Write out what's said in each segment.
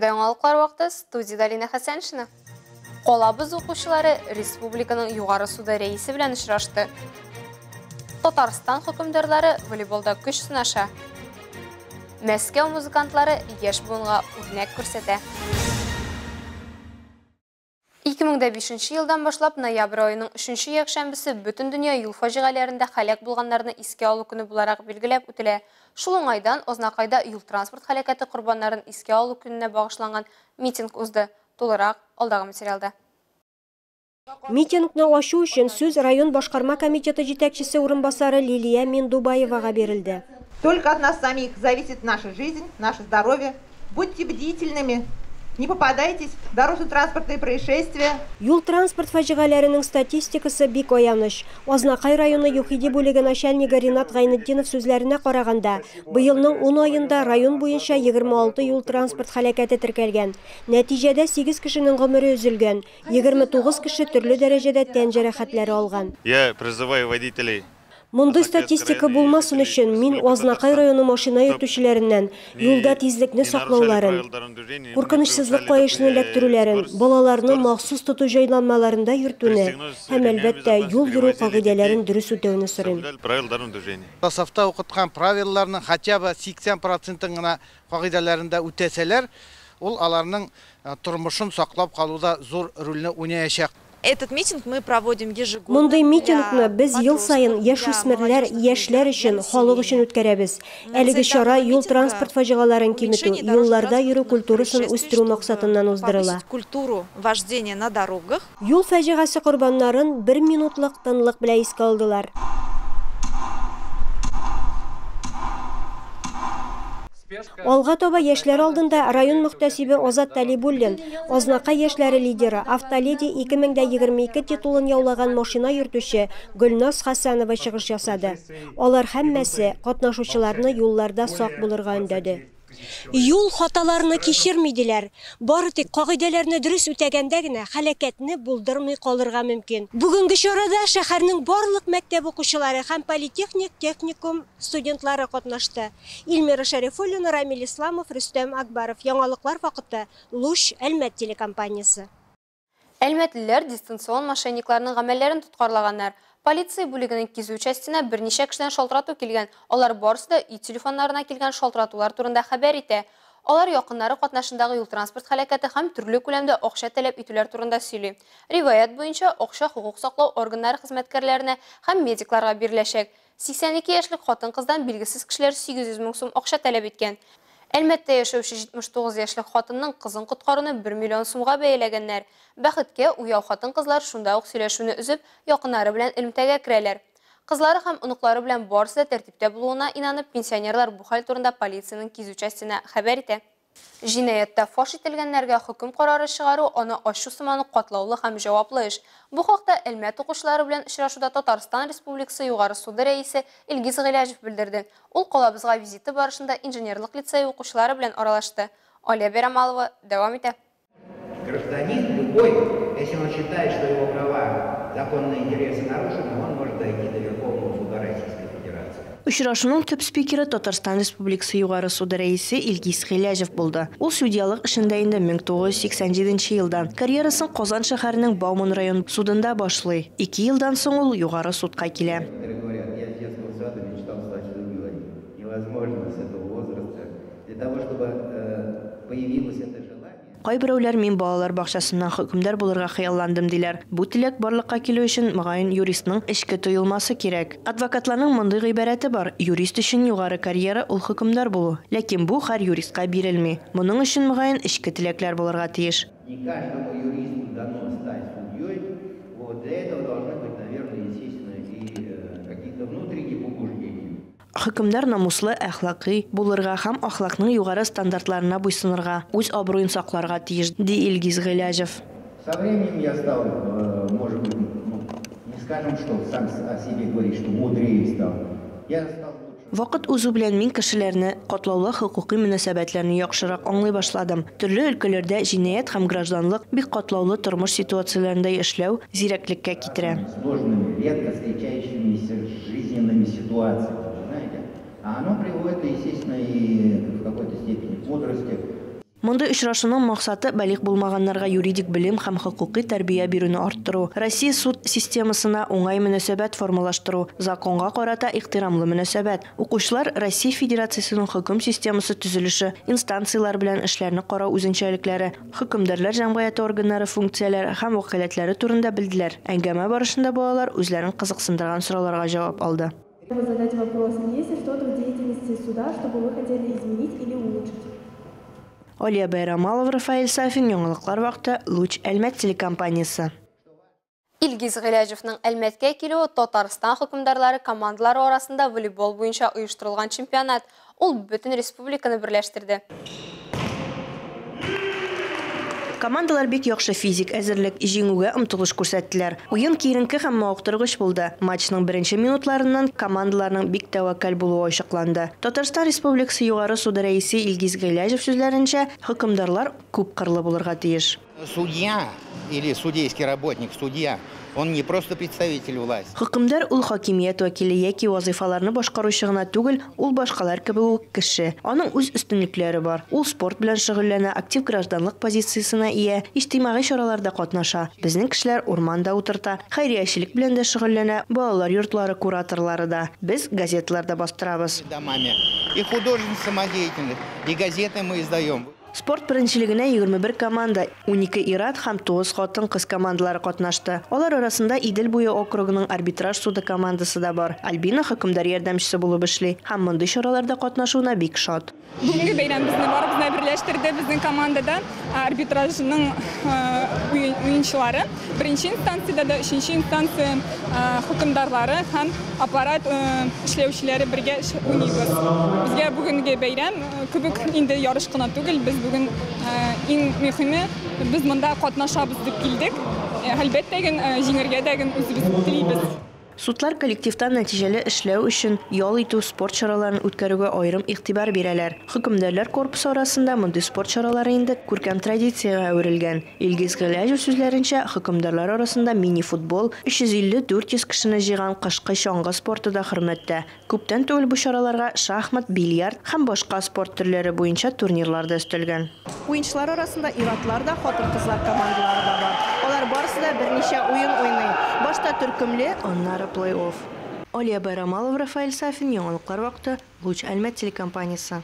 Эфирда яңалыклар вакыты, студиядә Алина Хәсәншина. Калабыз укучылары республиканың югары суды рәисе белән очрашты. Татарстан хөкемдарлары волейболда көч сынаша. Мәскәү музыкантлары яшь буынга үрнәк күрсәтә. 2005 елдан башлап ноябрь аеның 3 якшәмбесе бөтен дөнья юл фаҗигаләрендә һәлак булганнарны искә алу көне буларак билгеләп үтелә. Шул уңайдан Азнакайда юл-транспорт һәлакәте корбаннарын искә алу көненә багышланган митинг узды. Тулырак алдагы материалда. Митингны ачу өчен сүз район башкарма комитеты җитәкчесе урынбасары Лилия Миндубаевага бирелде. Только от нас самих зависит наша жизнь, наше здоровье. Будьте бдительными, не попадайтесь в дорожно-транспортные происшествия. Юл-транспорт фаҗигаләренең статистикасы бик аяныч. Азнакай районы ЮХИДИ бүлеге начальнигы Ринат Гайнетдинов сүзләренә караганда, быелның 10 аенда район буенча 26 юл-транспорт һәлакәте теркәлгән. Нәтиҗәдә 8 кешенең гомере өзелгән, 29 кеше төрле дәрәҗәдә тән җәрәхәтләре алган. Я призываю водителей. Мондый статистика булмасын өчен мин Азнакай районы машина йөртүчеләреннән юлда тизлекне саклауларын, куркынычсызлык каешын эләктерүләрен, балаларны махсус тоту җайланмаларында йөртүне һәм, әлбәттә, юл йөрү кагыйдәләрен дөрес үтәүне сорыйм. Сафта укыткан правилаларның хотя бы 80% гына кагыйдәләрендә үтәсәләр, ул аларның тормышын саклап калуда зур рольне уйнаячак. Этот митинг мы проводим ежегодно. Мондый митингны без ел саен яшүсмерләр, яшьләр өчен, халык өчен үткәрәбез. Әлеге чара юл-транспорт фаҗигаләрен киметү, юлларда йөрү культурасын үстерү максатыннан уздырыла. Культуру вождения на дорогах. Юл фаҗигасе корбаннарын бер минутлык тынлык белән искә алдылар. Алга таба яшьләр алдында район мөхтәсибе Азат Талибуллин, Азнакай яшьләре лидеры, Автоледи 2022 титулын яулаган машина йөртүче Гөлназ Хасанова чыгыш ясады. Алар һәммәсе катнашучыларны юлларда сак булырга өндәде. Юл хаталарны кичерми диләр. Бары тик кагыйдәләрне дөрес үтәгәндә генә һәлакәтне булдырмый калырга мөмкин. Бүгенге чарада шәһәрнең барлык мәктәп укучылары һәм политехник техникум студентлары катнашты. Эльмира Шәрифуллина, Рамил Исламов, Рөстәм Акбаров. Яңалыклар вакыты. Луч Әлмәт телекомпаниясе. Әлмәтлеләр дистанцион мошенникларның гамәлләрен тоткарлаганнар. Полиция бүлегенең кизү частена берничә кешедән шалтырату килгән. Алар барысы да өй телефоннарына килгән шалтыратулар турында хәбәр итә. Алар якыннары катнашындагы юл-транспорт һәлакәте һәм төрле күләмдә акча таләп итүләр турында сөйли. Риваять буенча акча хокук саклау органнары хезмәткәрләренә һәм медикларга биреләчәк. 82 яшьлек хатын-кыздан билгесез кешеләр 800 мең сум акча таләп иткән. Әлмәттә яшәүче 79 яшьлек хатынның кызын коткаруны 1 миллион сумга бәяләгәннәр. Бәхеткә уяу хатын-кызлар шунда ук сөйләшүне өзеп, якыннары белән элемтәгә керәләр. Кызлары һәм оныклары белән барысы да тәртиптә булуына инанып, пенсионерлар бу хәл турында полициянең кизү частена хәбәр итә. Җинаятьтә фаш ителгәннәргә хөкем карары чыгару аны ачу сыманы катлаулы һәм җаваплы эш. Бу хакта Әлмәт укучылары белән очрашуда Татарстан Республикасы Югары суды рәисе Илгиз Гыйләҗев белдерде. Ул калабызга визиты барышында инженерлык лицее укучылары белән аралашты. Алия Берамалова дәвам итә. Гражданин любой, если он считает, что его права, законные интересы нарушены, он может дойти до Верховного суда Российской Федерации. Очрашуның төп спикеры Татарстан Республикасы Югары суды рәисе Илгиз Гыйләҗев булды. Ул судьялык эшендә инде 1987 елдан. Карьерасын Казан шәһәренең Бауман район судында башлый. 2 елдан соң ул Югары судка килә. Кайберәүләр мин балалар бакчасыннан хөкемдар булырга хыялландым диләр. Бу теләк барлыкка килү өчен мөгаен юристның эчке тоелмасы кирәк. Адвокатларның мондый гыйбарәте бар: юрист өчен югары карьера ул хөкемдар булу. Ләкин бу һәр юристка бирелми. Моның өчен мөгаен эчке теләкләр булырга тиеш. Не каждому юристу дано стать судьей. Вот для этого должны быть, наверное, естественно, и какие-то внутренние побуждения. Хөкемдар намуслы, әхлакый булырга һәм ахлакның югары стандартларына буйсынырга, үз абруен сакларга тиеш, ди Илгиз Гыйләҗев. Со временем я стал, может быть, ну, не скажем, что сам о себе говорить, что мудрее стал. Я стал лучше. Вакыт узу белән мин кешеләрне, катлаулы хокукый мөнәсәбәтләрне яхшырак аңлый башладым. Төрле өлкәләрдә җинаять һәм гражданлык бик катлаулы тормыш ситуацияләрендә эшләү зирәклеккә китерә. Сложными, редко встречающимися жизненными ситуациями, знаете. А оно приводит, естественно, и в какой-то степени к мудрости. Мондый очрашуның максаты балигъ булмаганнарга юридик белем һәм хокукый тәрбия бирүне арттыру, Россия суд системасына уңай мөнәсәбәт формалаштыру, законга карата ихтирамлы мөнәсәбәт. Укучылар Россия Федерациясенең хөкем системасы төзелеше, инстанцияләр белән эшләрне карау үзенчәлекләре, хөкемдарлар җәмгыяте органнары функцияләре һәм вәкаләтләре турында белделәр. Әңгәмә барышында балалар үзләрен кызыксындырган сорауларга җавап алды. Задать вопрос, есть ли что-то в деятельности суда, чтобы вы хотели изменить или улучшить? Алия Байрамалова, Рафаэль Сафин, Яңалыклар вакыты, Луч Әлмәт телекомпаниясе. Илгиз Гыйләҗевның Әлмәткә килүе Татарстан хөкемдарлары командалары арасында волейбол буенча оештырылган чемпионат. Ул бөтен республиканы берләштерде. Командалар бик яхшы физик әзерлек, җиңүгә омтылыш күрсәттеләр. Уен киеренке һәм мавыктыргыч булды. Матчның беренче минутларыннан командаларның бик тәвәккәл булуы ачыкланды. Татарстан Республикасы Югары суды рәисе Илгиз Гыйләҗев сүзләренчә, хөкемдарлар күп кырлы булырга тиеш. Судья или судейский работник, судья, он не просто представитель власти. Хөкемдар ул хакимият вәкиле яки вазифаларны башкаручы гына түгел, ул башкалар кебек үк кеше. Аның үз өстенлекләре бар. Ул спорт белән шөгыльләнә, актив гражданлык позициясенә ия, иҗтимагый чараларда катнаша. Безнең кешеләр урманда утырта, хәйриячелек белән дә шөгыльләнә, балалар йортлары кураторлары да. Без газеталарда бастырабыз. И художественная самодеятельность, и газеты мы издаем. Спорт беренчелегенә 21 команда, 12 ир-ат һәм 9 хатын-кыз командалары катнашты. Алар арасында Идел буе округының арбитраж суды командасы да бар. Альбина хөкемдар ярдәмчесе булып эшли һәм мондый чараларда катнашуына бик шат. Бүгенге бәйрәм безне барыбызны берләштерде. Безнең командада арбитражның уенчылары беренче инстанциядә дә, өченче инстанция хөкемдарлары һәм аппарат эшләүчеләре бергә уйныйбыз. Безгә бүгенге бәйрәм кебек инде ярыш кына түгел, без бүген иң мөһиме без монда катнашабыз дип килдек. Әлбәттә, җиңәргә дә үзебез телибез. Судлар коллективтан нәтиҗәле эшләү өчен ял итү спорт чараларын үткәрүгә аерым игътибар бирәләр. Хөкемдарлар корпусы арасында мондый спорт чаралары инде күркәм традициягә әверелгән. Илгиз Гыйләҗев сүзләренчә, хөкемдарлар арасында мини-футбол, 350-400 кешене җыйган кышкы чаңгы спорты да хөрмәттә. Күптән түгел бу чараларга шахмат, бильярд һәм башка спорт төрләре буенча турнирлар да өстәлгән. Уенчылар арасында ир-атлар да, хатын-кызлар командалары да бар. Алар барысы да берничә уен уйный. Башта төркемле, аннары плей-офф. Алия Байрамалова, Рафаэль Сафин, Яңалыклар вакыты, Луч Әлмәт телекомпаниясе.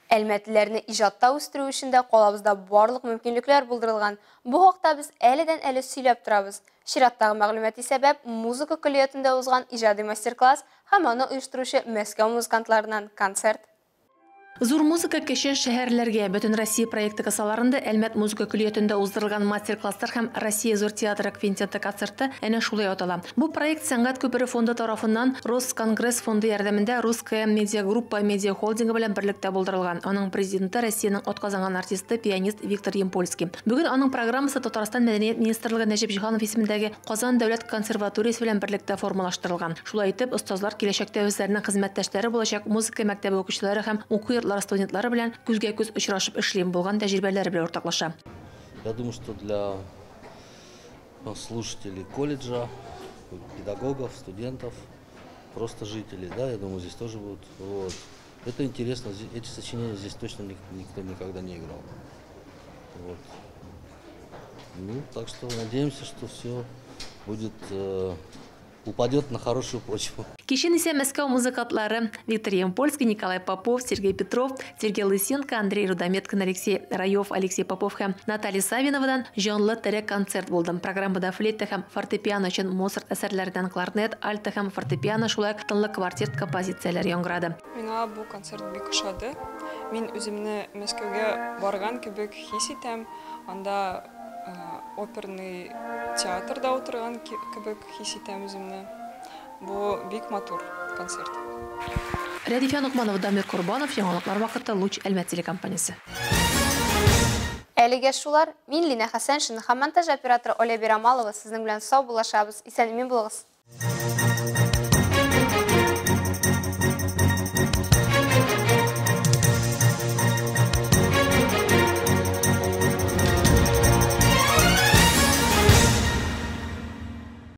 Әлмәтлеләрне иҗатта үстерү өчен дә калабызда барлык мөмкинлекләр булдырылган. Бу хакта без әледән-әле сөйләп торабыз. Чираттагы мәгълүмати сәбәп музыка көллиятендә узган иҗади мастер-класс һәм аны оештыручы Мәскәү музыкантларыннан концерт. Зур музыка кеше шәһәрләргә бөтен Россия проекты кысаларында Әлмәт музыка көллиятендә уздырылган мастер-класслар һәм Россия зур театры квинтеты концерты әнә шулай атала. Бу проект Сәнгать күпере фонды тарафыннан Росконгресс фонды ярдәмендә Русская медиагруппа медиа холдингы белән берлектә булдырылган. Аның президенты Россиянең атказанган артисты, пианист Виктор Ямпольский. Бүген аның программасы Татарстан Мәдәният министрлыгы Нәҗип Җиһанов исемендәге Казан дәүләт консерваториясе белән берлектә формалаштырылган. Шулай итеп, остазлар киләчәктә үзләренең хезмәттәшләре булачак музыка мәктәбе укучылары һәм уку студентлары белән күзгә-күз очрашып эшлим булган тәҗрибәләре белән уртаклаша. Я думаю, что для слушателей колледжа, педагогов, студентов, просто жителей, да, я думаю, здесь тоже будут. Вот. Это интересно, эти сочинения здесь точно никто никогда не играл. Вот. Ну, так что надеемся, что все будет упадет на хорошую почву. Кичен исә Мәскәү музыкантлары Виктор Ямпольский, Николай Попов, Сергей Петров, Сергей Лысенко, Андрей Рудометкин, Алексей Раев, Алексей Попов һәм Наталья Савиновадан җанлы тере концерт булды. Программада флейта һәм фортепиано өчен Моцарт әсәрләреннән кларнет, альта һәм фортепиано, шулай ук тынлы квартет композицияләре яңгырады. Миңа бу концерт бик ошады. Мин үземне Мәскәүгә барган кебек хис итәм. Анда оперный театрда утырган кебек хис итәм үземне. Бу бик матур концерт. Рәдифә Ногманова, Дамир Корбанов, Яңалыклар вакыты, Луч Әлмәт телекомпаниясе. Әлегә шулар. Мин Лина Хәсәншина һәм монтаж операторы Оля Бирамалова сезнең белән сау булашабыз. Исән-имин булыгыз.